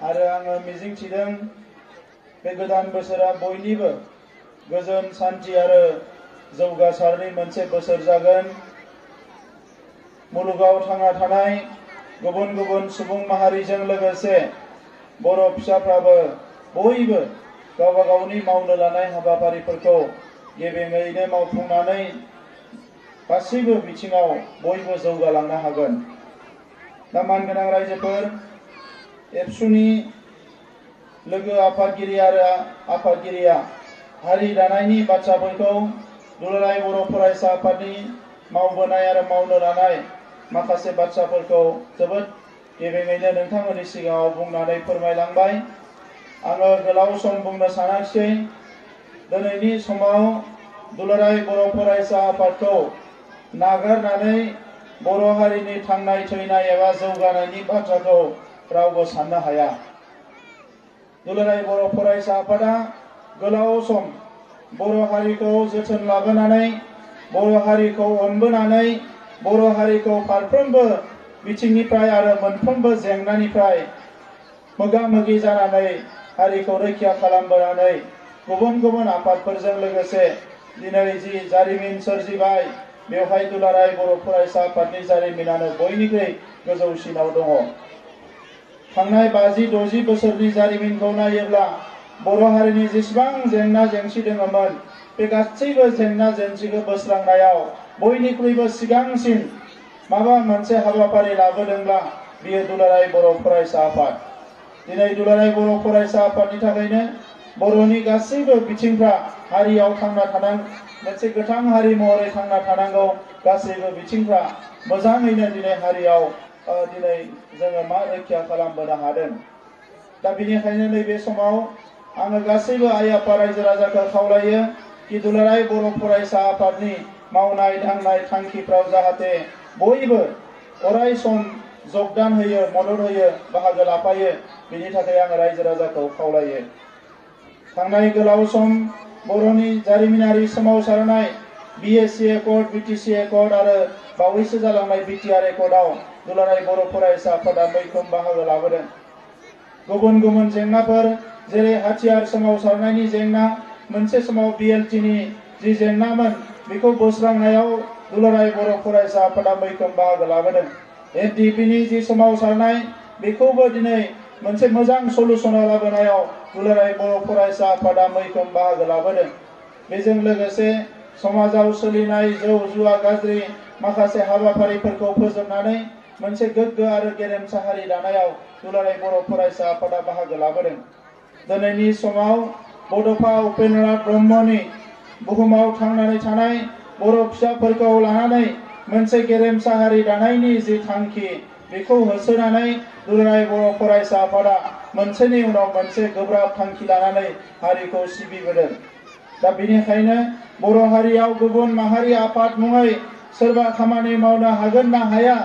आरो आङो मिजिंथिदों बे गोदान बोसोरा बयनिबो गोजोन शान्ति आरो जौगासारनि मोनसे बोसोर जागोन। मुलुगाव थांना थानाय गुबुन गुबुन सुबुं माहारिजों लोगोसे बर' फिसाफ्राबो बयबो गावबा गावनि मावनो लानाय हाबाफारिफोरखौ गेबेङैनो मावफुंनानै गासैबो बिथिङाव बयबो जौगालांनो हागोन। दा मानगोनां रायजोफोर, एबसुनि लोगो आफादगिरि आरो आफादगिरिया हारि दानायनि बाथ्राफोरखौ दुलाराय बर' फरायसा आफादनि मावबोनाय आरो मावनो लानाय माखासे बाथ्राफोरखौ जोबोद गेबेङैनो नोंथांमोननि सिगाङाव बुंनानै फोरमायलांबाय। आङो गोलाव सम बुंनो सानाखिसै। दिनैनि समाव दुलाराय बर' फरायसा आफादखौ नागारनानै बर' हारिनि थांनाय थैनाय एबा जौगानायनि बाथ्राखौ रावबो साननो हाया। दुलाराय बर' फरायसा आफादा गोलाव सम बर' हारिखौ जोथोन लाबोनानै, बर' हारिखौ अनबोनानै, बर' हारिखौ फारफ्रोमबो बिथिंनिफ्राय आरो मोनफ्रोमबो जेंनानिफ्राय मोगा मोगि जानानै हारिखौ रैखा खालामबोनानै गुबुन गुबुन आफादफोरजों लोगोसे दिनै जि जारिमिन सोरजिबाय, बेवहाय दुलाराय बर' फरायसा आफादनि जारिमिनानो बयनिख्रुइ गोजौसिनाव दङ। थांनाय 50-60 बोसोरनि जारिमिनखौ नायोब्ला बर' हारिनि जेसेबां जेंना जेंसि दङमोन, बे गासैबो जेंना जेंसिखौ बोस्रांनायाव बयनिख्रुइबो सिगांसिन माबा मोनसे हाबाफारि लाबोदोंब्ला बियो दुलाराय बर' फरायसा आफाद। दिनै दुलाराय बर' फरायसा आफादनि थाखायनो बर'नि गासैबो बिथिंफ्रा हारियाव थांना थानां मोनसे गोथां हारि महरै थांना थानांगौ, गासैबो बिथिंफ्रा मोजाङैनो दिनै हारियाव दिनै जोङो मा रैखा खालामबोनो हादों। दा बेनिखायनो नैबे समाव आङो गासैबो आइ आफा रायजो राजाखौ खावलायो कि दुलाराय बर' फरायसा आफादनि मावनाय दांनाय थांखिफ्राव जाहाथे बयबो अराय सम जगदान होयो, मदद होयो, बाहागो लाफायो। बेनि थाखाय आङो रायजो राजाखौ खावलायो। थांनाय गोलाव सम बर'नि जारिमिनारि सोमावसारनाय BSc एकर्ड, BTC एकर्ड आरो बावैसो जालांनाय BTR एकर्डआव दुलाराय बर' फरायसा आफादा मैखोम बाहागो लाबोदों। गुबुन गुबुन जेंनाफोर जेरै हाथियार सोमावसारनायनि जेंना, मोनसे समाव BLTनि जि जेंनामोन, बेखौ बोस्रांनायाव दुलाराय बर' फरायसा आफादा मैखोम बाहागो लाबोदों। NDPनि जि सोमावसारनाय, बेखौबो दिनै मोनसे मोजां सलुसनाव लाबोनायाव दुलाराय बर' फरायसा आफादा मैखोम बाहागो लाबोदों। बेजों लोगोसे समाजाव सोलिनाय जौ जुवा गाज्रि माखासे हाबाफारिफोरखौ फोजोबनानै मोनसे गोग्गो आरो गेरेमसा हारि दानायाव दुलाराय बर' फरायसा आफादा बाहागो लाबोदों। दिनैनि समाव बड'फा उपेन्द्रनाथ ब्रह्मनि बुहुमाव थांनानै थानाय बर' फिसाफोरखौ लानानै मोनसे गेरेमसा हारि दानायनि जि थांखि, बेखौ होसोनानै दुलाराय बर' फरायसा आफादा मोनसेनि उनाव मोनसे गोब्राब थांखि लानानै हारिखौ सिबिबोदों। दा बेनिखायनो बर' हारियाव गुबुन माहारि आफाद मुङै सोरबा खामानि मावनो हागोन ना हाया,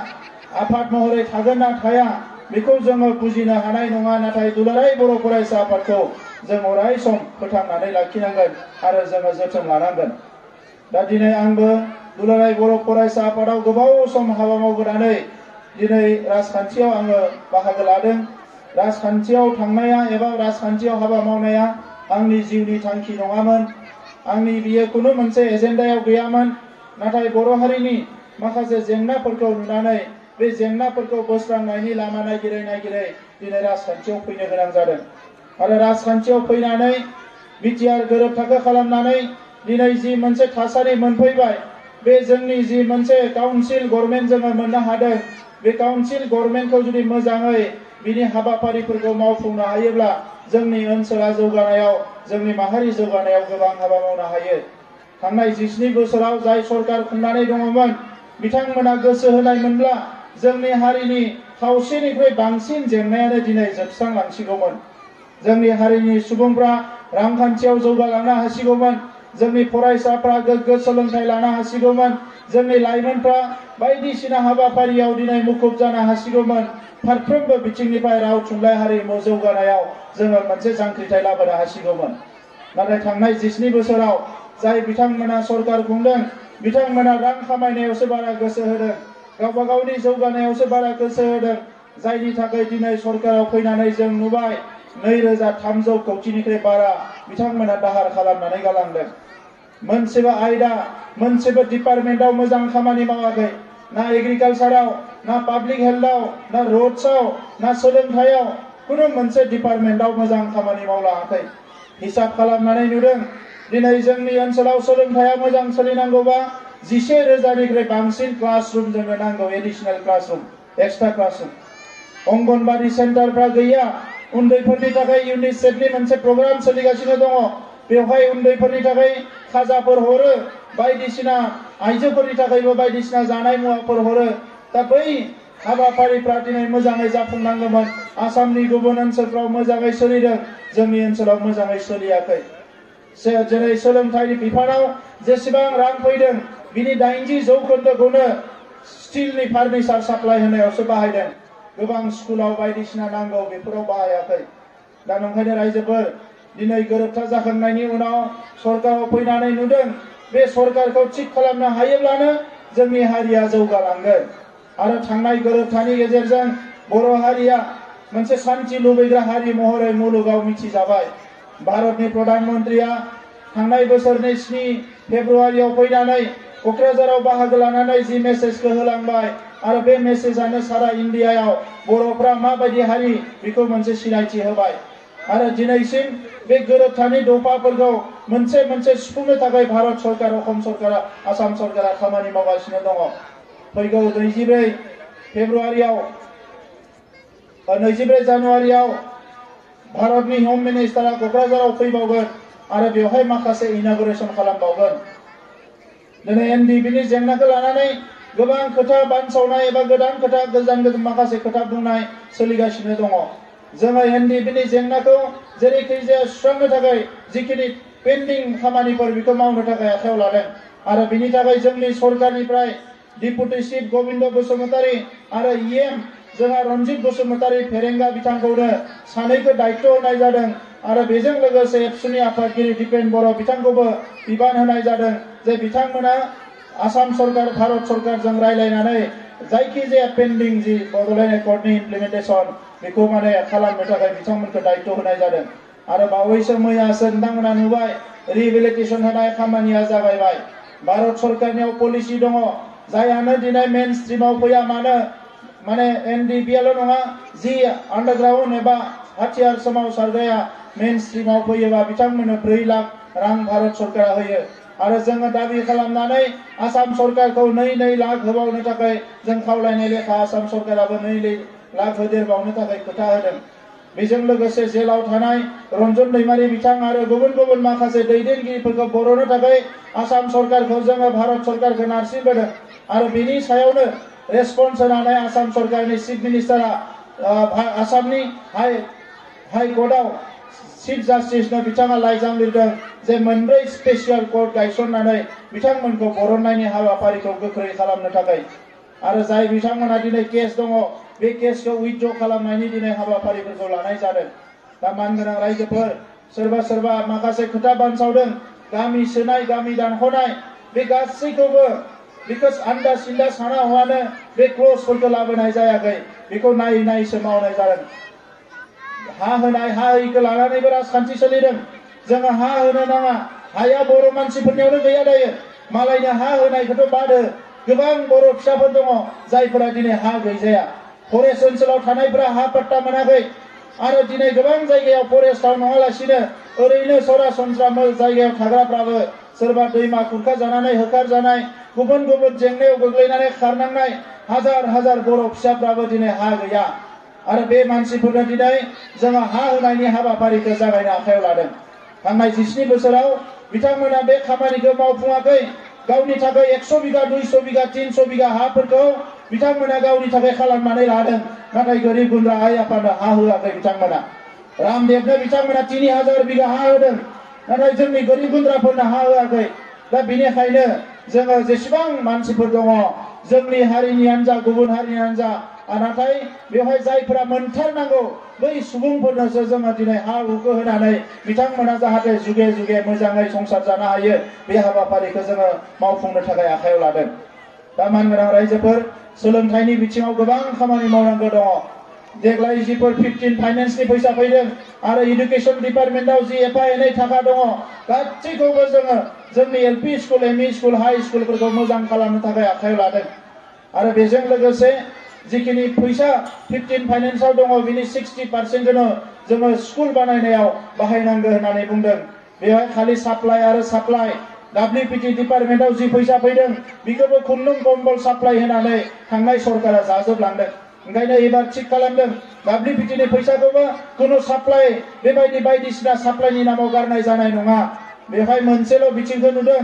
आफाद महरै थागोन ना थाया, बेखौ जोङो बुजिनो हानाय नङा। नाथाय दुलाराय बर' फरायसा आफादखौ जों अराय सम फोथांनानै लाखिनांगोन आरो जोङो जोथोन लानांगोन। दा दिनै आंबो दुलाराय बर' फरायसा आफादाव गोबाव सम हाबा मावबोनानै दिनै राजखान्थियाव आङो बाहागो लादों। राजखान्थियाव थांनाया एबा राजखान्थियाव हाबा मावनाया आंनि जिउनि थांखि नङामोन। आंनि बियो खुनु मोनसे एजेन्डायाव गैयामोन। नाथाय बर' हारिनि माखासे जेंनाफोरखौ नुनानै बे जेंनाफोरखौ बोस्रांनायनि लामा नागिरै नागिरै दिनै राजखान्थियाव फैनो गोनां जादों। आरो राजखान्थियाव फैनानै BTR गोरोबथाखो खालामनानै दिनै जि मोनसे थासारि मोनफैबाय, बे जोंनि जि मोनसे काउन्सिल गभर्नमेन्ट जोङो मोननो हादों, बे काउन्सिल गभर्नमेन्टखौ जुदि मोजाङै बिनि हाबाफारिफोरखौ मावफुंनो हायोब्ला जोंनि ओनसोला जौगानायाव, जोंनि माहारि जौगानायाव गोबां हाबा मावनो हायो। थांनाय 17 बोसोराव जाय सरकार खुंनानै दङमोन, बिथांमोना गोसो होनायमोनब्ला जोंनि हारिनि खावसेनिख्रुइ बांसिन जेंनायानो दिनै जोबस्रांलांसिगौमोन। जोंनि हारिनि सुबुंफ्रा रांखान्थियाव जौगालांनो हासिगौमोन, जोंनि फरायसाफ्रा गोग्गो सोलोंथाइ लानो हासिगौमोन, जोंनि लाइमोनफ्रा बायदिसिना हाबाफारियाव दिनै मुखुब जानो हासिगौमोन। फारफ्रोमबो बिथिंनिफ्राय राव थुनलाइ हारिमु जौगानायाव जोङो मोनसे जांख्रिथाय लाबोनो हासिगौमोन। नाथाय थांनाय 17 बोसोराव जाय बिथांमोना सरकार खुंदों, बिथांमोना रां खामायनायावसो बारा गोसो होदों, गावबा गावनि जौगानायावसो बारा गोसो होदों। जायनि थाखाय दिनै सरकाराव फैनानै जों नुबाय 2300 कौटिनिख्रुइ बारा बिथांमोना दाहार खालामनानै गालांदों। मोनसेबो आयदा मोनसेबो डिपार्टमेन्टआव मोजां खामानि मावाखै, ना एग्रिकालचाराव, ना पाब्लिक हेल्थआव, ना रोड्सआव, ना सोलोंथायाव कुनु मोनसे डिपार्टमेन्टआव मोजां खामानि मावलाङाखै। हिसाब खालामनानै नुदों दिनै जोंनि ओनसोलाव सोलोंथाया मोजां सोलिनांगौबा 11,000निख्रुइ बांसिन क्लासरुम जोंनो नांगौ, एडिशनेल क्लासरुम, एक्सट्रा क्लासरुम। अंगनबादि सेन्टारफ्रा गैया। उन्दैफोरनि थाखाय इउनिसेफनि मोनसे प्रग्राम सोलिगासिनो दङ, बेवहाय उन्दैफोरनि थाखाय खाजाफोर हरो, बायदिसिना आइजोफोरनि थाखायबो बायदिसिना जानाय मुवाफोर हरो। दा बै हाबाफारिफ्रा दिनै मोजाङै जाफुंनांगौमोन। आसामनि गुबुन ओनसोलफ्राव मोजाङै सोलिदों, जोंनि ओनसोलाव मोजाङै सोलियाखै। जेरै सोलोंथाइनि बिफानाव जेसेबां रां फैदों बिनि 80% स्टिलनि फार्निचार साप्लाय होनायावसो बाहायदों। गोबां स्कुलाव बायदिसिना नांगौ बेफोराव बाहायाखै। दा नंखायनो रायजोफोर दिनै गोरोबथा जाखांनायनि उनाव सरकाराव फैनानै नुदों बे सरकारखौ थिग खालामनो हायोब्लानो जोंनि हारिया जौगालांगोन। आरो थांनाय गोरोबथानि गेजेरजों बर' हारिया मोनसे शान्ति लुबैग्रा हारि महरै मुलुगाव मिथिजाबाय। भारतनि प्रधान मन्त्रिया थांनाय बोसोरनि 7 फेब्रुवारियाव फैनानै क'क्राझाराव बाहागो लानानै जि मेसेजखौ होलांबाय आरो बे मेसेजानो सारा इन्डियायाव बर'फ्रा माबायदि हारि बेखौ मोनसे सिनायथि होबाय। आरो दिनैसिम बे गोरोबथानि दफाफोरखौ मोनसे मोनसे सुफुंनो थाखाय भारत सरकार, असम सरकारा, आसाम सरकारा खामानि मावगासिनो दङ। फैगौ 24 जानुवारियाव भारतनि हम मिनिस्टारा क'क्राझाराव फैबावगोन आरो बेवहाय माखासे इनागुरेसन खालामबावगोन। दिनै एनडिपिनि जेंनाखौ लानानै गोबां खोथा बानसावनाय एबा गोजान माखासे खोथा बुंनाय सोलिगासिनो दङ। जोङो एनडिपिनि जेंनाखौ जेरैखिजाया सुस्रांनो थाखाय जिखिनि पेन्डिं खामानिफोर बेखौ मावनो थाखाय आखायाव लादों। आरो बिनि थाखाय जोंनि सरकारनिफ्राय डिपुटि चिफ गबिन्द बसुमतारी आरो इएम जोंहा रन्जित बसुमतारी फेरेंगा बिथांखौनो सानैखौ दायित्व होनाय जादों। आरो बेजों लोगोसे एबसुनि आफादगिरि दिपेन बर' बिथांखौबो बिबान होनाय जादों जे बिथांमोना आसाम सरकार, भारत सरकारजों रायलायनानै जायखिजाया पेन्डिं जि बड'लेण्ड एकर्डनि इमप्लिमेन्टेसन बेखौ खालामनो थाखाय बिथांमोनखौ दायित्व होनाय जादों। आरो बावैसो मैयासो नोंथांमोना नुबाय रिहेबिलिटेसन होनाय खामानिया जागायबाय। भारत सरकारनियाव पलिसि दङ, जायहानो दिनै मेन स्ट्रिमाव फैया मानो एनडिपिआल' नङा, जि आन्डारग्राउन्ड एबा हाथियार सोमावसारग्राया मेन स्ट्रिमाव फैयोबा बिथांमोननो 4 लाख रां भारत सरकारा होयो। आरो जोङो दाबि खालामनानै आसाम सरकारखौ 2 लाख होबावनो थाखाय जों खावलायनाय लेखा आसाम सरकाराबो 2 लाख होदेरबावनो थाखाय खोथा होदों। बेजों लोगोसे जेलाव थानाय रन्जन दैमारि बिथां आरो गुबुन माखासे दैदेनगिरिफोरखौ बर'नो थाखाय आसाम सरकारखौ जोङो भारत सरकारखौ नारसिनबोदों। आरो बेनि सायावनो रेसपन्स होनानै आसाम सरकारनि चिफ मिनिस्टारा आसामनि हाइ कर्टआव चिफ जास्टिसनो बिथाङा लाइजाम लिरदों जे 4 स्पेसियेल कर्ट गायसननानै बिथांमोनखौ बरननायनि हाबाफारिखौ गोख्रै खालामनो थाखाय। आरो जाय बिथांमोना दिनै केस दङ बे केसखौ उइथड्र खालामनायनि दिनै हाबाफारिफोरखौ लानाय जादों। दा मानगोनां रायजोफोर सोरबा माखासे खोथा बानसावदों, गामि सोनाय, गामि दानख'नाय, बे गासैखौबो बिकज आन्दा सिन्दा साना हवानो बे क्लजफोरखौ लाबोनाय जायाखै, बेखौ नायैसो मावनाय जादों। हा होनाय, हा होयिखौ लानानैबो राजखान्थि सोलिदों। जोङो हा होनो नाङा, हाया बर' मानसिफोरनियावनो गैया दायो। मालायनो हा होनायखौथ' बादो, गोबां बर' फिसाफोर दङ जायफोरा दिनै हा गैजाया। फरेस्ट ओनसोलाव थानायफोरा हा पट्टा मोनाखै। आरो दिनै गोबां जायगायाव फरेस्टआव नङालासिनो ओरैनो सरासनस्रा जायगायाव थाग्राफ्राबो सोरबा दैमा खुरखा जानानै होखारजानाय, गुबुन जेंनायाव गोग्लैनानै खारनांनाय हाजार बर' फिसाफ्राबो दिनै हा गैया। आरो बे मानसिफोरनो दिनै जोङो हा होनायनि हाबाफारिखौ जागायनो आखायाव लादों। थांनाय 17 बोसोराव बिथांमोना बे खामानिखौ मावफुङाखै। गावनि थाखाय 100 बिगा, 200 बिगा, 300 बिगा हाफोरखौ बिथांमोना गावनि थाखाय खालामनानै लादों। नाथाय गोरिब गुन्द्रा आइ आफानो हा होआखै बिथांमोना। रामदेवनो बिथांमोना 3000 बिगा हा होदों, नाथाय जोंनि गोरिब गुन्द्राफोरनो हा होआखै। दा बेनिखायनो जोङो जेसेबां मानसिफोर दङ, जोंनि हारिनियानो जा गुबुन हारिनियानो जा, नाथाय बेवहाय जायफोरा मोनथारनांगौ बै सुबुंफोरनोसो जोङो दिनै हा हुखौ होनानै बिथांमोना जाहाथे जुगे मोजाङै संसार जानो हायो, बे हाबाफारिखौ जोङो मावफुंनो थाखाय आखायाव लादों। दा मानगोनां रायजोफोर सोलोंथाइनि बिथिङाव गोबां खामानि मावनांगौ दङ। देग्लाय जिफोर 15 फाइनेन्सनि फैसा फैदों आरो इडुकेसन डिपार्टमेन्टआव जि एफा एनै थाखा दङ गासैखौबो जोङो जोंनि LP school ME school high स्कुलफोरखौ मोजां खालामनो थाखाय आखायाव लादों आरो बेजों लोगोसे जिखिनि फैसा 15 फाइनेन्सआव दङ बिनि 60%खौनो जोङो स्कुल बानायनायाव बाहायनांगौ होननानै बुंदों बेवहाय खालि साप्लाइ आरो साप्लाइ WPT डिपार्टमेन्टआव जि फैसा फैदों बेखौबो खुन्दुं कम्बल साप्लाइ होनानै थांनाय सरकारा जाजोबलांदों ओंखायनो एबार थिग खालामदों WPT नि फैसाखौबो खुनु साप्लाइ बेबायदि बायदिसिना साप्लाइनि नामाव गारनाय जानाय नङा बेवहाय मोनसेल' बिथिंखौ नुदों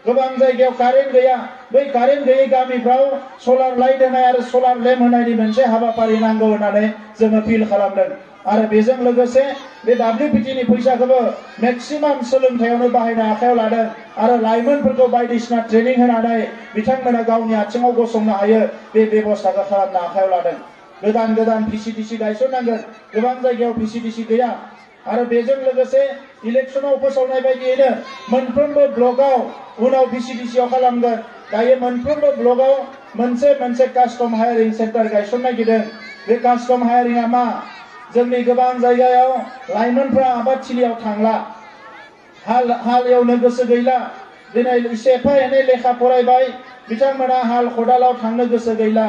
गोबां जायगायाव कारेन्ट गैया बै कारेन्ट गैयै गामिफ्राव सलार लाइट होनाय आरो सलार लेम्प होनायनि मोनसे हाबाफारि नांगौ होननानै जोङो फिल खालामदों आरो बेजों लोगोसे बे WPT नि फैसाखौबो मेक्सिमाम सोलोंथायावनो बाहायनो आखायाव लादों आरो लाइमोनफोरखौ बायदिसिना ट्रेनिं होनानै बिथांमोना गावनि आथिङाव गसंनो हायो बे बेबस्थाखौ खालामनो आखायाव लादों गोदान गोदान VCDC गायसननांगोन गोबां जायगायाव VCDC गैया आरो बेजों लोगोसे इलेक्शनाव फोसावनाय बायदियैनो मोनफ्रोमबो ब्लकआव उनाव VCDCआव खालामगोन दायो मोनफ्रोमबो ब्लकआव मोनसे मोनसे कास्टम हायारिं सेन्टार गायसननो नागिरदों बे कास्टम हायारिंआ मा जोंनि गोबां जायगायाव लाइमोनफ्रा आबादथिलियाव थांला हाल एवनो गोसो गैला दिनै एसे एफा एनै लेखा फरायबाय बिथांमोना हाल खदालाव थांनो गोसो गैला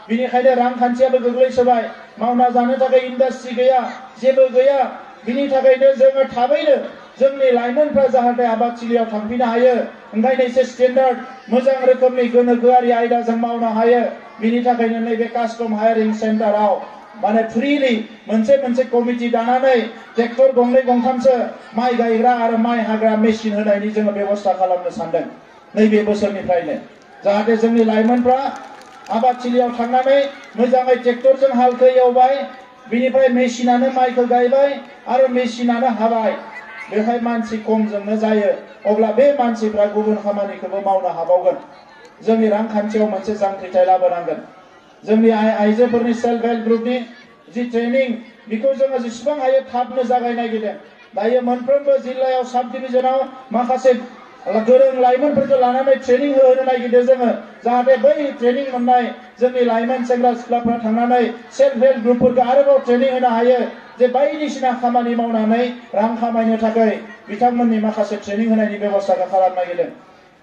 बिनिखायनो रांखान्थियाबो गोग्लैसोबाय मावना जानो थाखाय इन्डास्ट्रि गैया जेबो गैया बिनि थाखायनो जोङो थाबैनो जोंनि लाइमोनफ्रा जाहाथे आबादथिलियाव थांफिननो हायो ओंखायनो एसे स्टेन्डार्ड मोजां रोखोमनि गोनोखोआरि आयदाजों मावनो हायो बिनि थाखायनो नैबे कास्टम हायारिं सेन्टाराव माने फ्रिलि मोनसे मोनसे कमिटि दानानै ट्रेक्टर गंनै गंथामसो माइ गायग्रा आरो माइ हाग्रा मेसिन होनायनि जोङो बेबस्था खालामनो सानदों नैबे बोसोरनिफ्रायनो जाहाथे जोंनि लाइमोनफ्रा आबादथिलियाव थांनानै मोजाङै ट्रेक्टरजों हालखौ एवबाय बिनिफ्राय मेसिनानो माइखौ गायबाय आरो मेसिनानो हाबाय बेवहाय मानसि खमजोंनो जायो अब्ला बे मानसिफ्रा गुबुन खामानिखौबो मावनो हाबावगोन जोंनि रांखान्थियाव मोनसे जांख्रिथाय लाबोनांगोन जोंनि आइजोफोरनि सेल्फ हेल्प ग्रुपनि जि ट्रेनिं बेखौ जोङो जेसेबां हायो थाबनो जागायनो नागिरदों दायो मोनफ्रोमबो जिल्लायाव साब डिभिजनाव माखासे गोरों लाइमोनफोरखौ लानानै ट्रेनिं होनो नागिरदों जोङो जाहाथे बै ट्रेनिं मोननाय जोंनि लाइमोन सेंग्रा सिख्लाफ्रा थांनानै सेल्फ हेल्प ग्रुपफोरखौ आरोबाव ट्रेनिं होनो हायो जे बायदिसिना खामानि मावनानै रां खामायनो थाखाय बिथांमोननि माखासे ट्रेनिं होनायनि बेबस्थाखौ खालामनो नागिरदों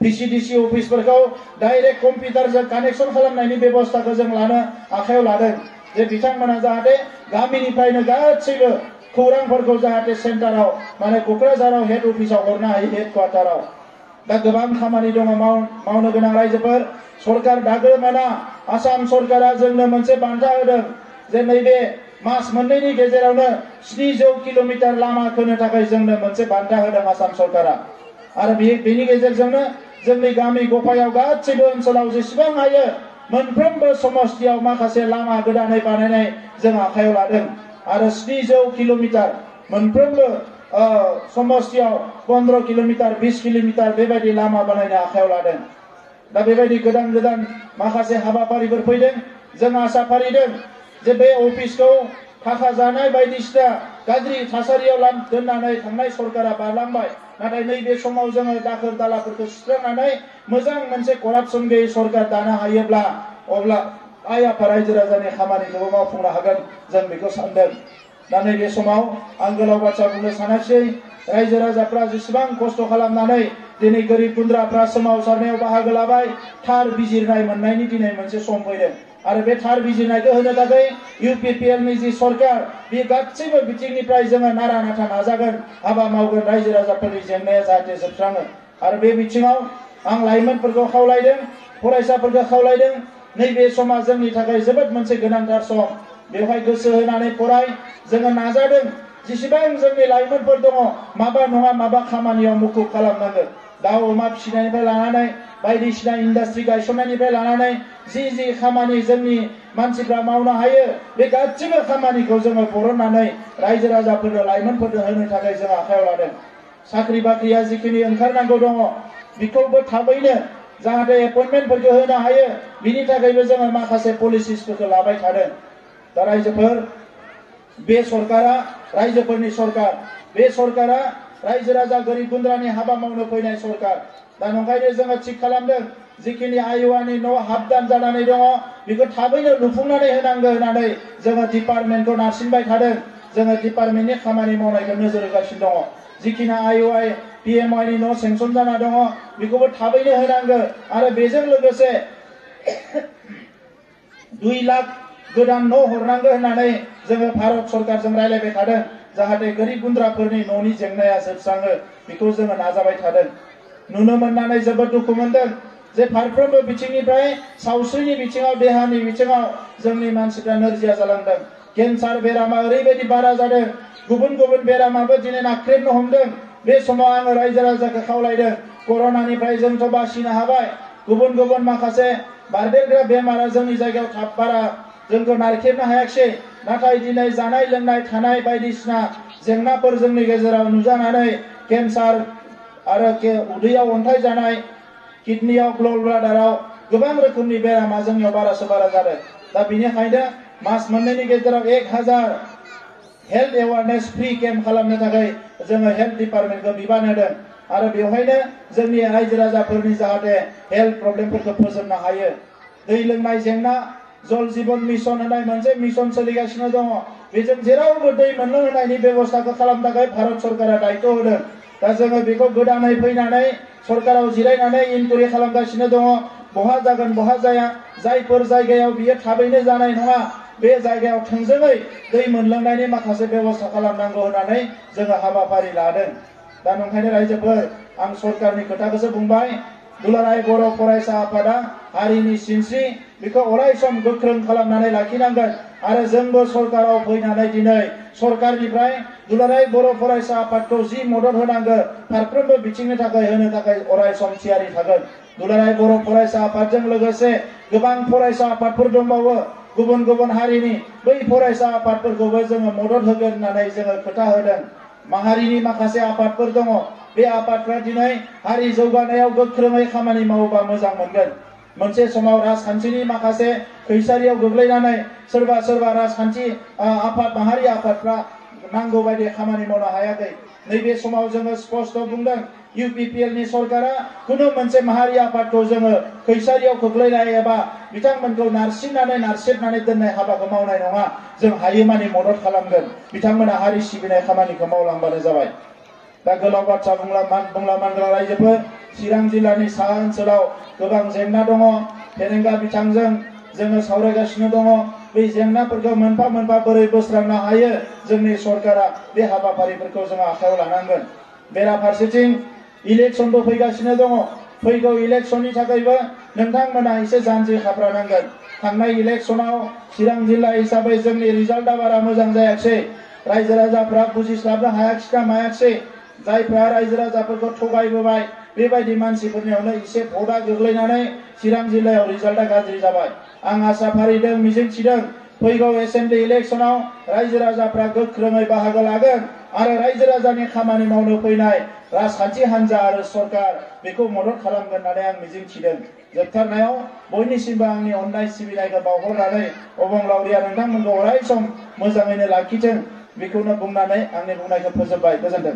VCDC अफिसफोरखौ डाइरेक्ट कम्पिउटारजों कानेक्सन खालामनायनि बेबस्थाखौ जों लानो आखायाव लादों जे बिथांमोना जाहाथे गामिनिफ्रायनो गासैबो खौरांफोरखौ जाहाथे सेन्टाराव माने क'क्राझाराव हेड अफिसाव हरनो हायो हेड क्वार्टाराव दा गोबां खामानि दङ मावनो गोनां रायजोफोर सरकार दागोमाना आसाम सरकारा जोंनो मोनसे बान्था होदों जे नैबे मास मोननैनि गेजेरावनो 700 किल'मिटार लामा खोनो थाखाय जोंनो मोनसे बान्था होदों आसाम सरकारा आरो बेनि गेजेरजोंनो जोंनि गामि गफायाव गासैबो ओनसोलाव जेसेबां हायो मोनफ्रोमबो समस्थियाव माखासे लामा गोदानै बानायनाय जों आखायाव लादों आरो 700 किल'मिटार मोनफ्रोमबो समस्थियाव 15 किल'मिटार 20 किल'मिटार बेबायदि लामा बानायनो आखायाव लादों दा बेबायदि गोदान गोदान माखासे हाबाफारिफोर फैदों जों आसा फारिदों जे बे अफिसखौ थाखा जानाय बायदिसिना गाज्रि थासारियाव दोननानै थांनाय सरकारा बारलांबाय नाथाय नैबे समाव जोङो दाखोर दालाफोरखौ सुस्रांनानै मोजां मोनसे करापसन गैयै सरकार दानो हायोब्ला अब्ला आइ आफा रायजो राजानि खामानिखौबो मावफुंनो हागोन जों बेखौ सानदों दा नैबे समाव आं गोलाव बाथ्रा बुंनो सानाखिसै रायजो राजाफ्रा जेसेबां खस्थ' खालामनानै दिनै गोरिब गुन्द्राफ्रा सोमावसारनायाव बाहागो लाबाय थार बिजिरनाय मोननायनि दिनै मोनसे सम फैदों आरो बे थार बिजिरनायखौ होनो थाखाय UPPL नि जि सरकार बे गासैबो बिथिंनिफ्राय जोङो नारा नाथा नाजागोन हाबा मावगोन रायजो राजाफोरनि जेंनाया जाहाथे जोबस्राङो आरो बे बिथिङाव आं लाइमोनफोरखौ खावलायदों फरायसाफोरखौ खावलायदों नैबे समा जोंनि थाखाय जोबोद मोनसे गोनांथार सम बेवहाय गोसो होनानै फराय जोङो नाजादों जेसेबां जोंनि लाइमोनफोर दङ माबा नङा माबा खामानियाव मुखुब खालामनांगोन दाउ अमा फिसिनायनिफ्राय लानानै बायदिसिना इन्डास्ट्रि गायसननायनिफ्राय लानानै जि खामानि जोंनि मानसिफ्रा मावनो हायो बे गासैबो खामानिखौ जोङो बरननानै रायजो राजाफोरनो लाइमोनफोरनो होनो थाखाय जों आखायाव लादों साख्रि बाख्रिया जिखिनि ओंखारनांगौ दङ बेखौबो थाबैनो जाहाथे एपइन्टमेन्टफोरखौ होनो हायो बिनि थाखायबो जोङो माखासे पलिसिसफोरखौ लाबाय थादों दा रायजोफोर बे सरकारा रायजोफोरनि सरकार बे सरकारा रायजो राजा गोरिब गुन्द्रानि हाबा मावनो फैनाय सरकार दा नंखायनो जोङो थिग खालामदों जिखिनि आयुवानि न' हाबदान जानानै दङ बेखौ थाबैनो लुफुंनानै होनांगौ होननानै जोङो डिपार्टमेन्टखौ नारसिनबाय थादों। जोङो डिपार्टमेन्टनि खामानि मावनायखौ नोजोर होगासिनो दङ। जिखिनि आयुवाइ PMIनि न' सेंसन जाना दङ बेखौबो थाबैनो होनांगौ आरो बेजों लोगोसे 2 लाख गोदान न' हरनांगौ होननानै जोङो भारत सरकारजों रायलायबाय थादों। जाहाथे गोरिब गुन्द्राफोरनि न'नि जेंनाया जोबस्राङो बेखौ जोङो नाजाबाय थादों। नुनो मोननानै जोबोद दुखु मोनदों जे फारफ्रोमबो बिथिंनिफ्राय सावस्रिनि बिथिङाव देहानि बिथिङाव जोंनि मानसिफ्रा नोरजिया जालांदों। केन्सार बेरामा ओरैबायदि बारा जादों, गुबुन गुबुन बेरामाबो दिनै नाख्रेबनो हमदों। बे समाव आङो रायजो राजाखौ खावलायदों, कर'नानिफ्राय जोंथ' बासिनो हाबाय, गुबुन गुबुन माखासे बारदेरग्रा बेमारा जोंनि जायगायाव बारा जोंखौ नारखेबनो हायाखिसै। नाथाय दिनै जानाय लोंनाय थानाय बायदिसिना जेंनाफोर जोंनि गेजेराव नुजानानै केन्सार आरो उदैयाव अन्थाइ जानाय, किडनियाव गल ब्लाडाराव गोबां रोखोमनि बेरामा जोंनियाव बारासो बारा जादों। दा बेनिखायनो मास मोननैनि गेजेराव 1000 हेल्थ एवारनेस फ्रि केम्प खालामनो थाखाय जोङो हेल्थ डिपार्टमेन्टखौ बिबान होदों आरो बेवहायनो जोंनि रायजो राजाफोरनि जाहाथे हेल्थ प्रब्लेमफोरखौ फोजोबनो हायो। दै लोंनाय जेंना, जल जीवन मिशन होनाय मोनसे मिशन सोलिगासिनो दङ। बेजों जेरावबो दै मोननो होनायनि बेबस्थाखौ खालामनो थाखाय भारत सरकारा दायित्व होदों। दा जोङो बेखौ गोदानै फैनानै सरकाराव जिरायनानै इनकुवेरि खालामगासिनो दङ। बहा जागोन बहा जाया, जायफोर जायगायाव बियो थाबैनो जानाय नङा बे जायगायाव थोंजोङै दै मोनलोंनायनि माखासे बेबस्था खालामनांगौ होननानै जोङो हाबाफारि लादों। दा नंखायनो रायजोफोर, आं सरकारनि खोथाखौसो बुंबाय। दुलाराय बर' फरायसा आफादा हारिनि सिनस्रि, बेखौ अरायसम गोख्रों खालामनानै लाखिनांगोन आरो जोंबो सरकाराव फैनानै दिनै सरकारनिफ्राय दुलाराय बर' फरायसा आफादखौ जि मदद होनांगौ फारफ्रोमबो बिथिंनि थाखाय होनो थाखाय अरायसम थियारि थागोन। दुलाराय बर' फरायसा आफादजों लोगोसे गोबां फरायसा आफादफोर दंबावो गुबुन गुबुन हारिनि, बै फरायसा आफादफोरखौबो जोङो मदद होगोन होननानै जोङो खोथा होदों। माहारिनि माखासे आफादफोर दङ, बे आफादफ्रा दिनै हारि जौगानायाव गोख्रोङै खामानि मावोबा मोजां मोनगोन। मोनसे समाव राजखान्थिनि माखासे खैसारियाव गोग्लैनानै सोरबा सोरबा राजखान्थि आफाद माहारि आफादफ्रा नांगौ बायदि खामानि मावनो हायाखै। नैबे समाव जोङो स्पष्ट बुंदों, UPPL नि सरकारा कुनु मोनसे माहारि आफादखौ जोङो खैसारियाव खोख्लैनाय एबा बिथांमोनखौ नारसिबनानै दोननाय हाबाखौ मावनाय नङा। जों हायोमानि मदद खालामगोन। बिथांमोना हारि सिबिनाय खामानिखौ मावलांबानो जाबाय। दा गोलाव बाथ्रा बुंला मानग्रा रायजोफोर, चिरां जिल्लानि साहा ओनसोलाव गोबां जेंना दङ। फेरेंगा बिथांजों जोङो सावरायगासिनो दङ। बे जेंनाफोरखौ मोनफा मोनफा बोरै बोस्रांनो हायो, जोंनि सरकारा बे हाबाफारिफोरखौ जोङो आखायाव लानांगोन। बेराफारसेथिं इलेक्सनबो फैगासिनो दङ। फैगौ इलेक्सननि थाखायबो नोंथांमोना एसे जानजि खाफ्रानांगोन। थांनाय इलेक्सनाव चिरां जिल्ला हिसाबै जोंनि रिजाल्टआ बारा मोजां जायाखिसै। रायजो राजाफ्रा बुजिस्लाबनो हायाखिसै मायाखिसै। जायफ्रा रायजो राजाफोरखौ थगायबोबाय, बेबायदि मानसिफोरनियावनो एसे भटआ गोग्लैनानै चिरां जिल्लायाव रिजाल्टआ गाज्रि जाबाय। आं आसा फारिदों, मिजिंथिदों फैगौ एसेम्बलि इलेक्सनाव रायजो राजाफ्रा गोख्रोङै बाहागो लागोन आरो रायजो राजानि खामानि मावनो फैनाय राजखान्थि हान्जा आरो सरकार बेखौ मदद खालामगोन होननानै आं मिजिंथिदों। जोबथारनायाव बयनिसिमबो आंनि अननाय सिबिनायखौ बावहरनानै अबंलावरिया नोंथांमोनखौ अरायसम मोजाङैनो लाखिथों बेखौनो बुंनानै आंनि बुंनायखौ फोजोबबाय। गोजोन्थों।